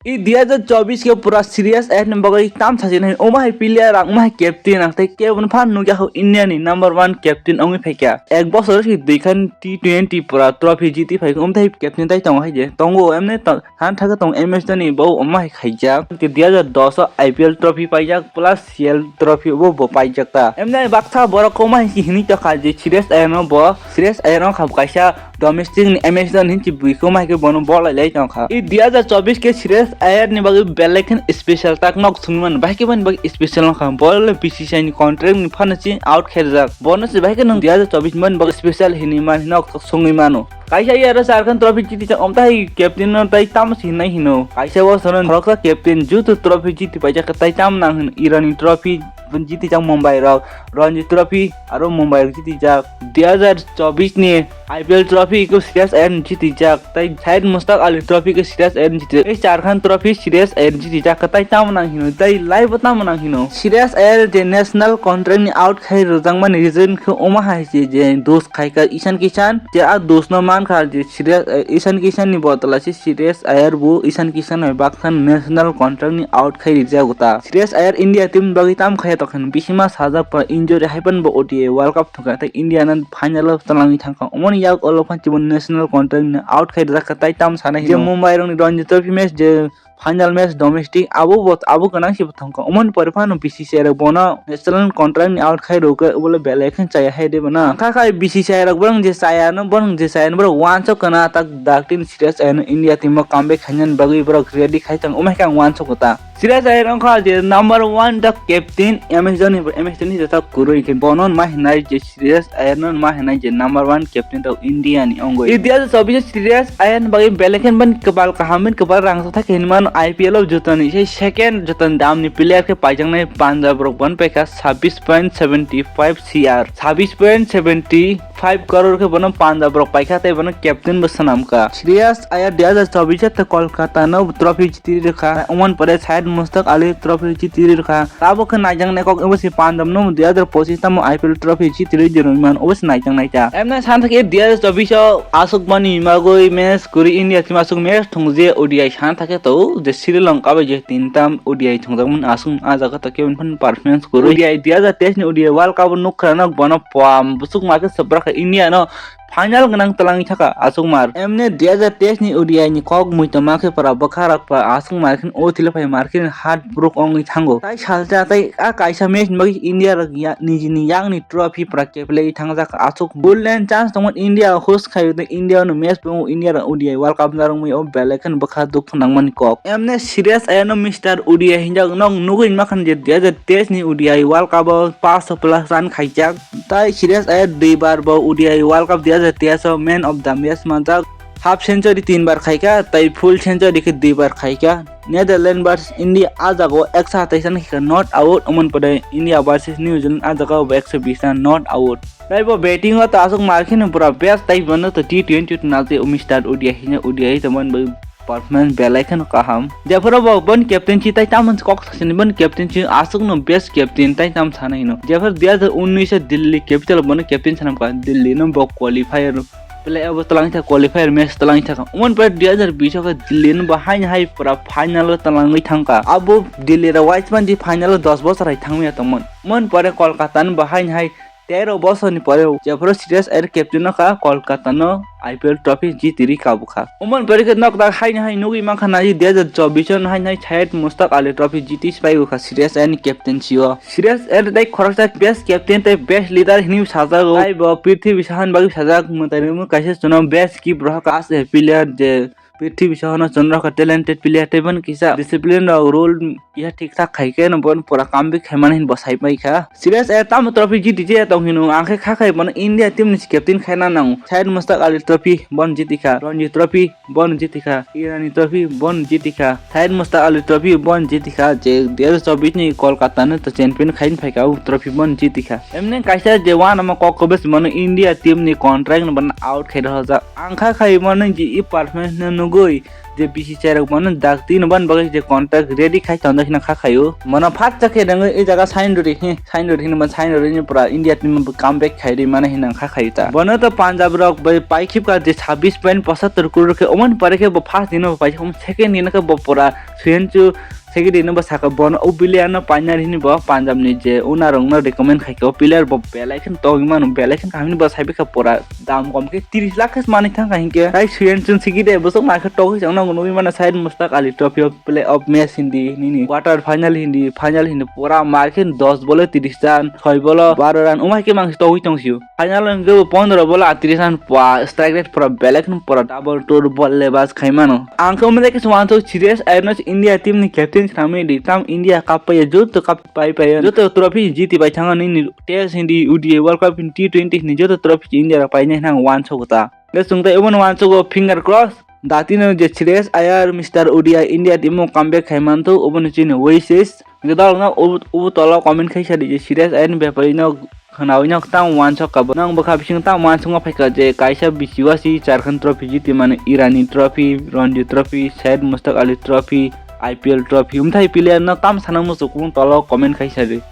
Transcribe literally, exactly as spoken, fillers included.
I dui hazar chobbish ke pura Shreyas Iyer ni bagwi tam sajinai, omo hai player ang, omo hai captain ang, tei kebo no phan nukya ho India ni number one captain wngwi phaikha. Ek bosor se dui khan T twenty pura trophy jiti phaikha, omo tei captain tai tongo hai je. Tongo emne to-, han thaka tong M S Dhoni bo omo hai khaijak. Ke dui hazar dos o I P L trophy paijak plus C L trophy bo bo paijak ta. Emne baksa borok omo hai si hini tokha je Shreyas Iyer no bo, Shreyas Iyer no kha kaisa domestic ni M S Dhoni hinchi bui ko mai ke bono bol lai lai tong kha. I dui hazar chobbish ke Shreyas Iyer ni bagwi belai khen special tak nok sungman, bai ke bani bagwi special wngkha. Bol le B C C I ni contract ni phano chi out khe rijak. Bono se bai ke nang dui hazar chobbish man bagwi special hini man nok sungwi mano. Kaisa Iyer o Char Khan trophy jiti jak, omta hai captain no tai tam si hinai hino. Kaisa bosor no khoroksa captain jutu trophy jiti paijak tai tam nang hin Irani trophy jiti jak Mumbai rok, Ranji trophy aro Mumbai rok jiti jak. Dui hazar chobbish ni I P L trophy ko Shreyas Iyer ni jiti jak, tai Syed Mushtaq Ali trophy ko Shreyas Iyer ni jiti jak, tei Char Khan trophy Shreyas Iyer ni jiti jak, tai tamo nang hino, tai lai bo tamo nang hino. Shreyas Iyer je national contract ni out khai rwjakmani reason khe omo hai se je dos khai kha Ishan Kishan, je a dos no man kha je Shreyas, eh, Ishan Kishan ni botola se Shreyas Iyer bo Ishan Kishan bai baksa national contract ni out khai rijak ta. Shreyas Iyer India team bagwi tam khaya tokhen bisima sajak pa injury hai pan bo O D I World Cup thwngkha tei India no final o twlangwi thangkha. Omoni yak ulo phan chibun national contract ni out khai rijak kha tai tam sana je hino. Mumbai rokni Ranji Trophy match je final match domestic abo bo abo gwnang se bo thangkha. Omoni pore phano B C C I rok bono national contract ni out khai rwkhe obole belai khe chaya hai de bono. Kha khai B C C I rok borong je chaya no borong je chaya no borok wansok kana tak dak tin Shreyas Iyer no India team o comeback khainani bagwi borok ready khai tong. Omai khe ang wansok ta. Shreyas Iyer wngkha je number one the captain, M S Dhoni, M S Dhoni jota kwrwi khe bono ma hinai je Shreyas Iyer no ma hinai je number one captain of India ni wngwi. India je chobbish Shreyas Iyer ni bagwi belai khe ban kwbal kaham, ban kwbal rang thak hinmano I P L o jotoni se second jotoni dam ni player khe paijaknai Punjab rok ban paikha sabbish point seventy five C R, sabbish point seventy five crore khe bono Punjab rok paikha tei bono captain bo swnamkha. Shreyas Iyer dui hazar chobbish te Kolkata no trophy jiti rwkha. Oman pore Syed Mushtaq Ali trophy jiti rwkha. Abo khe naijak nai kok ebo se Punjab no dui hazar pochistam o I P L trophy jiti rwi di rwi man obo se naijak nai ta. Emne san thake dui hazar chobbish o aswk mani magwi match kwrwi India team aswk match thwng je O D I san thake to je Sri Lanka bai je tinta O D I thwngjak man aswk a jaga to khe performance kwrwi. O D I dui hazar teis ni O D I World Cup o nukha no bono pam bwswk ma khe swprak kha India no final gwnang twlangwi thaka aswkmar. Emne dui hazar teis ni O D I ni kok muitoma khe pora bwkha rok pa aswkmar khe o thile phai mar khe hat bruk ongwi thango. Tai salsa tai a kaisa match ni bagwi India rok ya-, nijini yakni trophy pora keplai thangjak aswk golden chance tongmani India host khaio tei India no match bo India rok O D I World Cup narwkmani o belai kheno bwkha dukhu nangmani kok. Emne Shreyas Iyer no Mister O D I hinjak nok nugwi mankha je dui hazar teis ni O D I World Cup o paanch sho plus run khaijak. Tai Shreyas Iyer duibar bo O D I World Cup dui hazar teis o man of the match manjak. Half century tinbar khaikha, tai full century khe duibar khaikha. Netherlands versus India a jaga o eksa hatai san khaikha not out, oman pore India versus New Zealand a jaga o eksa bis san not out. Tai bo batting o ta aswk mar kheno pura best tai bono to T twenty to naji Mister O D I hino O D I to man bo performance belai kheno kaham. Jephuru bo bon captaincy tai tamon kok sasini bon captaincy aswkno best captain tai tam sana hino. Jephuru dui hazar unnish o Delhi Capital bono captain sanamkha, Delhi no bo qualifier play abo twlangwi thaka, qualifier match twlangwi thaka. Umon pore dui hazar bish o khe Delhi no bo haino hai pura final o twlangwi thangkha. Abo Delhi rok waismani final o dos bosor hai thangmaya tongmon. Umon pore Kolkata no bo haino hai tero bosorni pore jephuru Shreyas Iyer captain no kha Kolkata no I P L trophy jiti rwi kabukha. Umon pore khe nok dak haino hai nugwi mankha naji dui hazar chobbish o haino hai Syed Mushtaq Ali trophy jiti swpaikha Shreyas Iyer ni captaincy o. Shreyas Iyer tei khoroksa best captain tei best leader hinwi sajago. Tai bo Prithvi Shaha ni bagwi sajak mwtai rwmwi kaisa chwngno best keeper as a player je Prithvi Shaha no chwng rokha talented player tei boni kisa discipline rok rule ya thik thak khai khe no bon pura comeback khaimani hinwi bo sai paikha. Shreyas Iyer tamo trophy jiti je tong hino ang khe kha khai bono India team ni captain khaina nango. Syed Mushtaq Ali trophy bon jiti kha, Ranji trophy bon jiti kha, Irani trophy bon jiti kha, Syed Mushtaq Ali trophy bon jiti kha je dui hazar chobbish ni Kolkata no to champion khaini phaikha o trophy bon jiti kha. Emne kaisa je wanama kok kobes mano India team ni contract no ban out khai rwjak. Ang kha khai mano je i performance no Nugui je B C C I rok bono dakti no ban bagwi je contract ready khai tonjak hino kha khaio. Bono first chakhe rengwi e jaga sign rwdi hi, sign rwdi hino ban sign rwdi ni pura India team bo comeback khai rwi mano hino kha khaio ta. Bono to Punjab rok bai pai khip ka je sabbish point pochattor crore khe omon pore khe bo first dino pai khum second dino khe bo pura suyenchu second dino bo saka bono o player no painari hini bo Punjab ni je owner rok no recommend khai khe o player bo belai khe togwi mano belai khe kaham ni bo sai bikha pura dam kom khe tris lakh khe manwi thang kha hinkhe tai suyenchu sigi de bosok mai khe togwi chang nang nugwi mano side Mushtaq Ali trophy o play of match hindi nini quarter final hindi final hindi pura mar khe dos bole tris run soi bolo baro run umai khe mang togwi tong sio. Final o hwnkhe bo pondro ball atris run pua strike rate pura belai kheno pura double tour ball le bas khai mano. Ang khe umle khe swanso serious ayarno India team ni captain swnamwi di tam India cup paiya joto cup pai paiya joto trophy jiti bai thanga nini test hindi O D I World Cup hindi T twenty hindi joto trophy India rok painai hinang wanso kota. Hwnkhe chwng tai obono wansogo finger cross. Datino je serious ayar Mister O D I India team o comeback khai manto obono chini wishes. Hwnkhe dalokno ubu ubu tola comment khai sadi je serious ayarni bepari no khwnawi no tamo wansok ka bo. Nang bwkha bising tamo wansukma phaikha je kaisa bisiwasi Jharkhand trophy jiti mani Irani trophy, Ranji trophy, Syed Mushtaq Ali trophy, I P L trophy. Umthai player no tam sana muchukung tola comment khai sadi.